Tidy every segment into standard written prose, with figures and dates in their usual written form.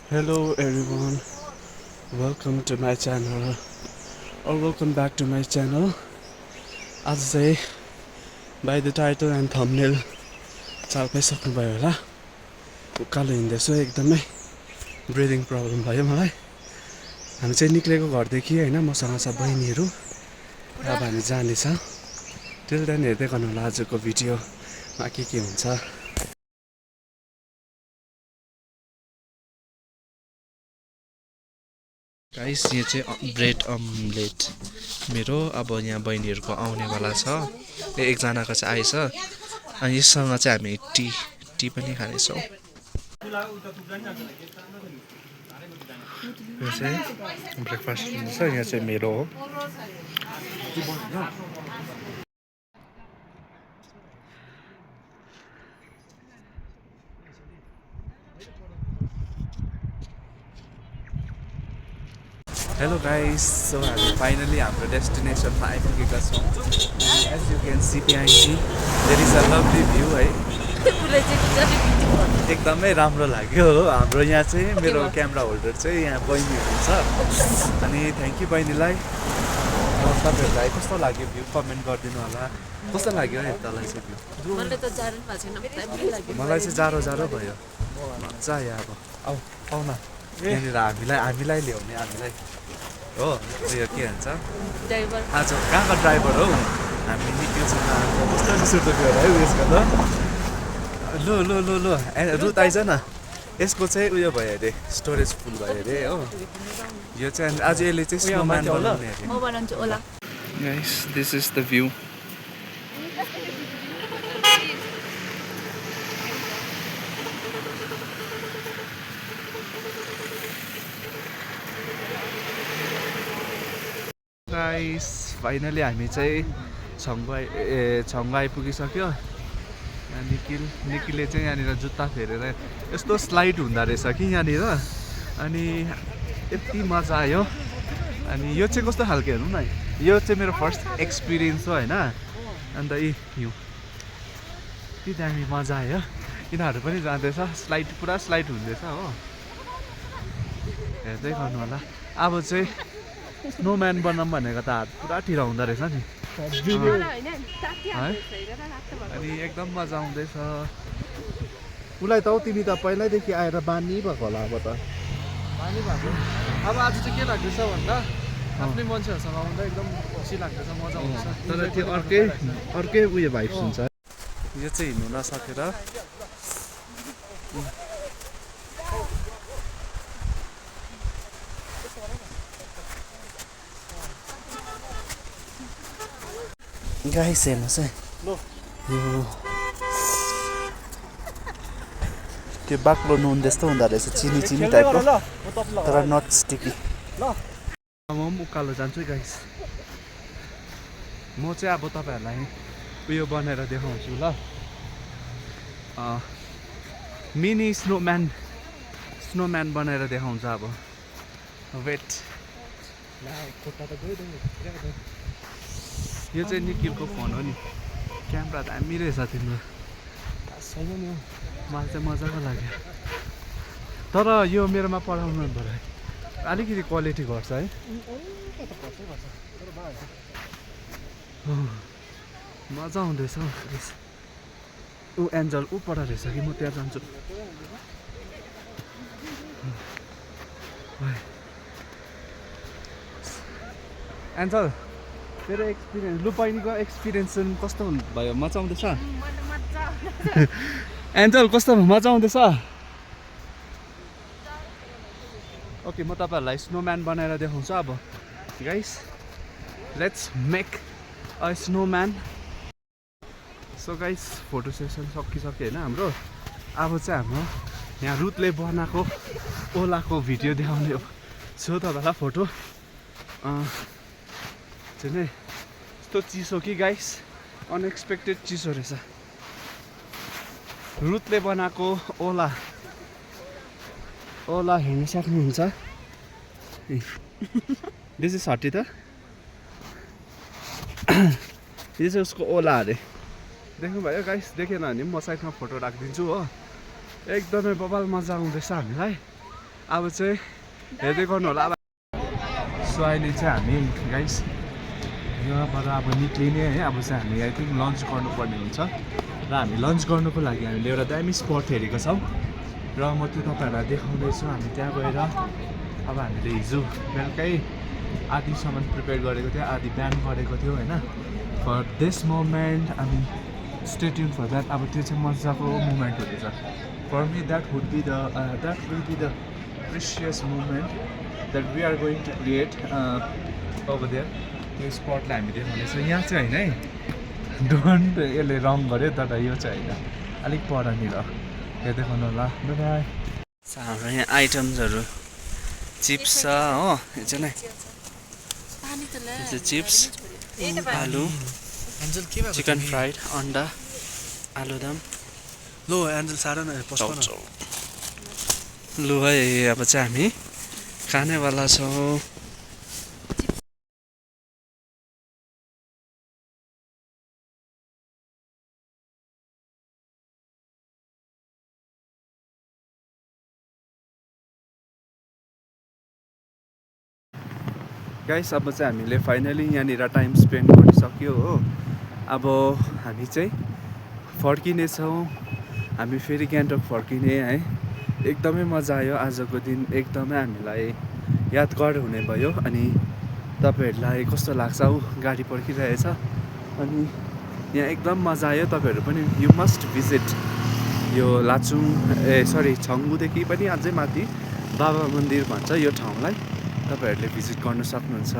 Hello everyone, welcome to my channel or welcome back to my channel. आज चाहिँ by the title and thumbnail चाल पाइसक्नुभयो होला। उकालो हिँड्दैछु एकदमै ब्रिदिङ प्रब्लम भयो मलाई। हामी चाहिँ निक्लेको घरदेखि हैन, मसँग छ बहिनीहरू। अब हामी जानेछ। टिल देन हेर्दै गर्नु होला आजको भिडियोमा के हुन्छ। गाइस यो चाहिँ ब्रेड अमलेट मेरो। अब यहाँ बहिनीहरूको आउनेवाला छ। एकजनाको चाहिँ आएछ अनि यससँग चाहिँ हामी टी पनि खानेछौँ। यो चाहिँ ब्रेकफास्ट हुँदैछ। यहाँ चाहिँ मेरो हो। Hello guys, so हामी फाइनली हाम्रो डेस्टिनेसनमा आइपुगेका छौँ। As you can see behind me, there is a lovely view है। एकदमै राम्रो लाग्यो हो। हाम्रो यहाँ चाहिँ मेरो क्यामेरा होल्डर चाहिँ यहाँ बहिनी हुनुहुन्छ। अनि थ्याङ्क यू बहिनीलाई। तपाईँहरूलाई कस्तो लाग्यो भ्यू कमेन्ट गरिदिनु होला। कस्तो लाग्यो यतालाई चाहिँ भ्यू? मलाई चाहिँ जाडो भयो। मजा आयो। अब आऊ न यहाँनिर हामीलाई ल्याउने हामीलाई हो। उयो के भन्छ आज कहाँको ड्राइभर हो हामी निक्लिन्छौँ। कस्तो रिसुर्तो थियो है उयसको त। लो रुत आइज न। यसको चाहिँ उयो भयो अरे, स्टोरेज फुल भयो अरे हो। यो चाहिँ आज यसले चाहिँ स्नोम्यान बनाउने अरे। Guys this is the view. Guys finally हामी चाहिँ छङ्गु आइपुगिसक्यो। निकिले चाहिँ यहाँनिर जुत्ता फेरेर यस्तो स्लाइड हुँदो रहेछ कि यहाँनिर। अनि यति मजा आयो। अनि यो चाहिँ कस्तो खालको हेर्नु न, यो चाहिँ मेरो फर्स्ट एक्सपिरियन्स हो होइन। अन्त हिउँ यति दामी मजा आयो। यिनीहरू पनि जाँदैछ, पुरा स्लाइड हुँदैछ हो। हेर्दै गर्नु होला। अब चाहिँ स्नोम्यान बनाऊँ भनेको त हात पुरा टिरा हुँदो रहेछ नि है। अनि एकदम मजा आउँदैछ। उसलाई त तिमी त पहिल्यैदेखि आएर बानी भएको होला। अब त बानी भएको। अब आज चाहिँ के लाग्दैछ भन्दा आफ्नै मान्छेहरूसँग आउँदा एकदम खुसी लाग्दैछ, मजा आउँछ। तर त्यो अर्कै उयो भाइब्स हुन्छ। यो चाहिँ हिँड्नु नसकेर गाइस हेर्नुहोस् है, यो त्यो बाक्लो नुन जस्तो हुँदो रहेछ, चिनी टाइपको, तर नट स्टिकी। म पनि उकालो जान्छु गाइस। म चाहिँ अब तपाईँहरूलाई उयो बनाएर देखाउँछु ल। मिनी स्नोम्यान बनाएर देखाउँछ अब। वेट, यो चाहिँ निकिलको फोन हो नि। क्यामेरा दामी रहेछ तिम्रो। छैन नि, मलाई चाहिँ मजाको लाग्यो। तर यो मेरोमा पठाउनु पर्यो, अलिकति क्वालिटी घट्छ है। मजा आउँदैछ। ऊ एन्जल ऊ पर रहेछ कि म त्यहाँ जान्छु। एन्जल तेरो एक्सपिरियन्स, लु बहिनीको एक्सपिरियन्स कस्तो भयो? मजा आउँदैछ? एन्जल कस्तो मजा आउँदैछ? ओके, म तपाईँहरूलाई स्नोम्यान बनाएर देखाउँछु अब। Guys let's make a snowman. So guys photo session सकिसक्यो होइन हाम्रो। अब चाहिँ हाम्रो यहाँ रुतले बनाएको ओलाको भिडियो देखाउने छु तपाईँलाई। फोटो चाहिँ नै यस्तो चिसो कि गाइस, अनएक्सपेक्टेड चिसो रहेछ। रुतले बनाएको ओला हेर्न सक्नुहुन्छ। दिस इज हटी त यो चाहिँ उसको ओला अरे। देख्नुभयो गाइस? देखेन भने म साइडमा फोटो राखिदिन्छु हो। एकदमै बबाल मजा आउँदैछ हामीलाई। अब चाहिँ हेर्दै गर्नु होला। अब सो अहिले चाहिँ हामी गाइस यहाँबाट अब निक्लिने है। अब चाहिँ हामी आई थिङ्क लन्च गर्नुपर्ने हुन्छ र हामी लन्च गर्नुको लागि हामीले एउटा दामी स्पट हेरेको छौँ र म त्यो तपाईँहरूलाई देखाउँदैछु। हामी त्यहाँ गएर अब हामीले हिजो बेलुकै आधीसम्म प्रिपेयर गरेको थियो, आधी बिहान गरेको थियो होइन। फर दिस मोमेन्ट हामी स्टे ट्युन फर द्याट। अब त्यो चाहिँ मजाको मोमेन्ट हुँदैछ for me. That will be the precious moment that we are going to create over there. त्यो स्पटलाई हामी देखाउनेछ। यहाँ चाहिँ होइन है, डोन्ट यसले रङ गर्यो तर यो चाहिँ होइन, अलिक परनिर यो देखाउनु होला। बाई। हाम्रो यहाँ आइटम्सहरू चिप्स छ हो, यो चाहिँ नै चिप्स, आलु, चिकन फ्राइड, अन्डा, आलुदम। लो एन्जल साह्रो न चाउचाउ। लु है अब चाहिँ हामी खानेवाला छौँ। गाइस अब चाहिँ हामीले फाइनली यहाँनिर टाइम स्पेन्ड गरिसक्यो हो। अब हामी चाहिँ फर्किनेछौँ। हामी फेरि गान्तोक फर्किने है। एकदमै मजा आयो आजको दिन, एकदमै हामीलाई यादगार हुने भयो। अनि तपाईँहरूलाई कस्तो लाग्छ? गाडी पर्खिरहेछ अनि यहाँ एकदम मजा आयो। तपाईँहरू पनि यु मस्ट भिजिट यो लाचुङ छङ्गुदेखि पनि अझै माथि बाबा मन्दिर भन्छ यो ठाउँलाई। तपाईँहरूले भिजिट गर्नु सक्नुहुन्छ।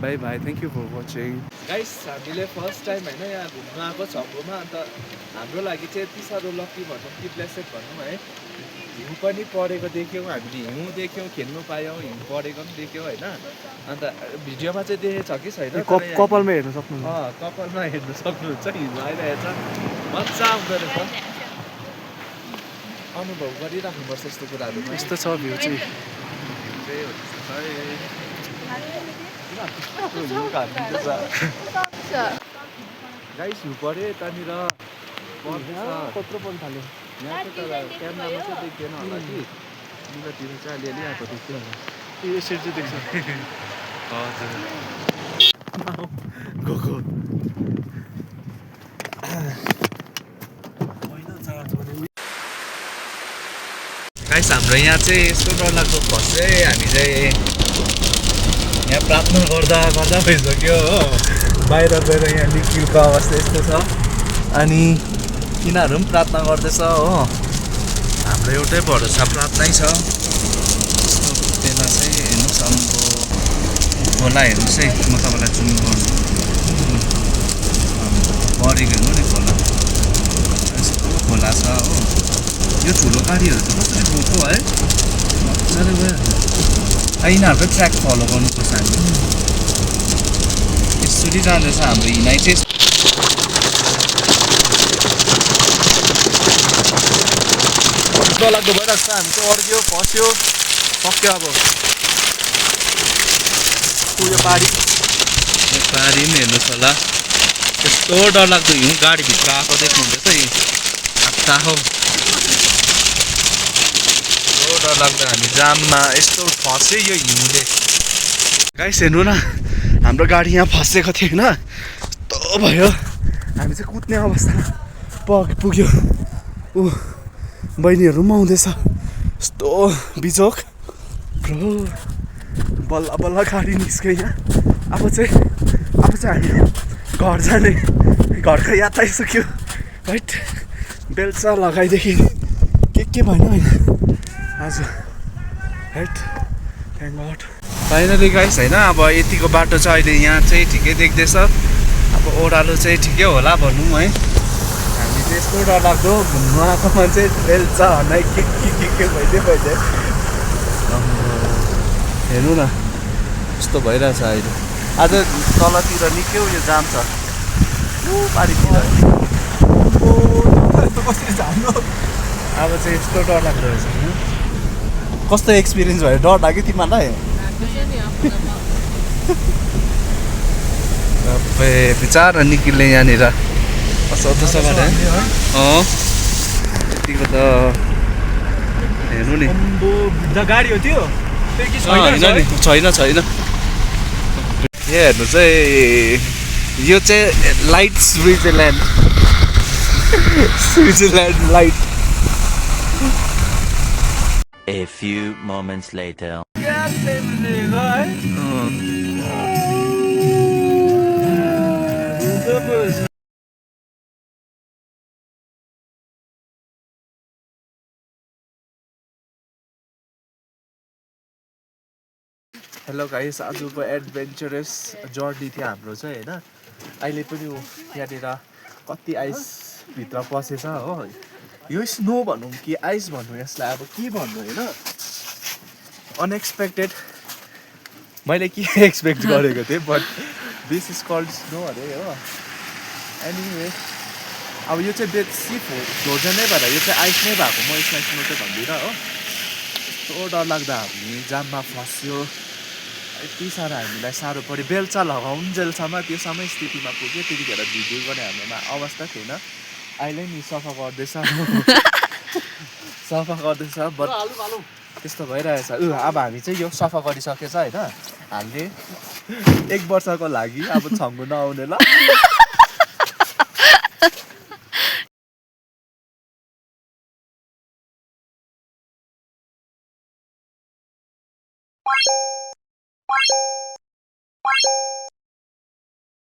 Bye bye, thank you for watching. Guys हामीले फर्स्ट टाइम होइन यहाँ घुम्न आएको छङ्गुमा। अन्त हाम्रो लागि चाहिँ यति साह्रो लक्की भनौँ कि ब्लेसेड भनौँ है। हिउँ पनि परेको देख्यौँ हामीले, हिउँ देख्यौँ, खेल्नु पायौँ, हिउँ परेको पनि देख्यौँ होइन। अन्त भिडियोमा चाहिँ देखेको छ कि छैन, कपालमा हेर्नु सक्नुहुन्छ। कपालमा हेर्नु सक्नुहुन्छ, हिउँ आइरहेछ, मजा आउँदो रहेछ। अनुभव गरिराख्नुपर्छ यस्तो कुराहरू। यस्तो छ भ्यू चाहिँ। गाइस हिउँ पऱ्यो यतानिर, कत्रो पर्नु थाल्यो यहाँ चाहिँ। तर क्यामेरामा चाहिँ देख्दैन होला कि, मिलातिर चाहिँ अलिअलि आएको देख्थ्यो होला। यसरी चाहिँ देख्छ। हजुर गएको गाइस हाम्रो यहाँ चाहिँ यस्तो डरलाग्दो फर्स्ट चाहिँ हामी चाहिँ यहाँ प्रार्थना गर्दा भइसक्यो हो। बाहिर गएर यहाँ निखिलको अवस्था यस्तो छ अनि यिनीहरू पनि प्रार्थना गर्दैछ हो। हाम्रो एउटै भरोसा प्रार्थनै छ। बेला चाहिँ हेर्नुहोस् हाम्रो खोला हेर्नुहोस् है, म तपाईँलाई जुम गर्नु परेको हेर्नु नि खोला, यस्तो खोला छ हो। यो ठुलो गाडीहरू चाहिँ कसरी गएको है, मजाले गइहाल्छ। यिनीहरूको ट्र्याक फलो गर्नुपर्छ हामी। यसरी जाँदैछ हाम्रो हिँडाइ चाहिँ। डरलाग्दो भइरहेको छ। हामी चाहिँ अड्क्यो, फस्यो, सक्यो। अब यो पारी पनि हेर्नुहोस् होला, यस्तो डरलाग्दो हिउँ गाडीभित्र आएको देख्नुहुँदैछ। आत्ता हो डरलाग्दो। हामी जाममा यस्तो फस्यो यो हिउँले। गाइस हेर्नु न, हाम्रो गाडी यहाँ फसेको थियो होइन, यस्तो भयो। हामी चाहिँ कुद्ने अवस्थामा पुग्यो। बहिनीहरू पनि आउँदैछ, यस्तो बिजोक ब्रो। बल्ल बल्ल गाडी निस्क्यो यहाँ। अब चाहिँ हामी घर जाने, घरको याद आइसक्यो राइट। बेल्चा लगाइदेखि के भएन होइन आज right. Thank God finally guys होइन। अब यतिको बाटो छ अहिले, यहाँ चाहिँ ठिकै देख्दैछ। अब ओह्रालो चाहिँ ठिकै होला भनौँ है। हामी चाहिँ यस्तो डरलाग्दो घुम्नु आएको मान्छे बेल्चा हनाइ के भइदियो। हेर्नु न यस्तो भइरहेछ अहिले। आज तलतिर निकै उयो जाम छ पारितिर। अब चाहिँ यस्तो डरलाग्दो रहेछ। कस्तो एक्सपिरियन्स भयो? डर लाग्यो तिमीहरूलाई? बिचारा निकिल्ने यहाँनिर असो गरेर। यतिको त हेर्नु नि गाडी हो त्यो होइन नि छैन यहाँ हेर्नु चाहिँ यो चाहिँ light Switzerland light A few moments later. Hello guys, आजको एडभेन्चरस जर्नी थियो हाम्रो चाहिँ होइन। अहिले पनि यहाँनिर कति आइसभित्र पसेछ हो। यो स्नो भनौँ कि आइस भनौँ, यसलाई अब के भन्नु होइन। अनएक्सपेक्टेड, मैले के एक्सपेक्ट गरेको थिएँ, but this is called snow अरे हो। एनिवे अब यो चाहिँ बेसी फ्रोजन नै भएर यो चाहिँ आइस नै भएको, म यसलाई स्नो चाहिँ भन्दिनँ हो। यस्तो डरलाग्दा हामी जाममा फस्यो, यति साह्रो हामीलाई साह्रो पऱ्यो। बेल्चा लगाउन्जेलसम्म त्यो समय स्थितिमा पुग्यो, त्यतिखेर भिडियो गर्ने हाम्रोमा अवस्था थिएन। अहिले नि सफा गर्दैछ बट त्यस्तो भइरहेछ। अब हामी चाहिँ यो सफा गरिसकेछ होइन। हामीले 1 वर्षको लागि अब छङ्गु नआउने ल।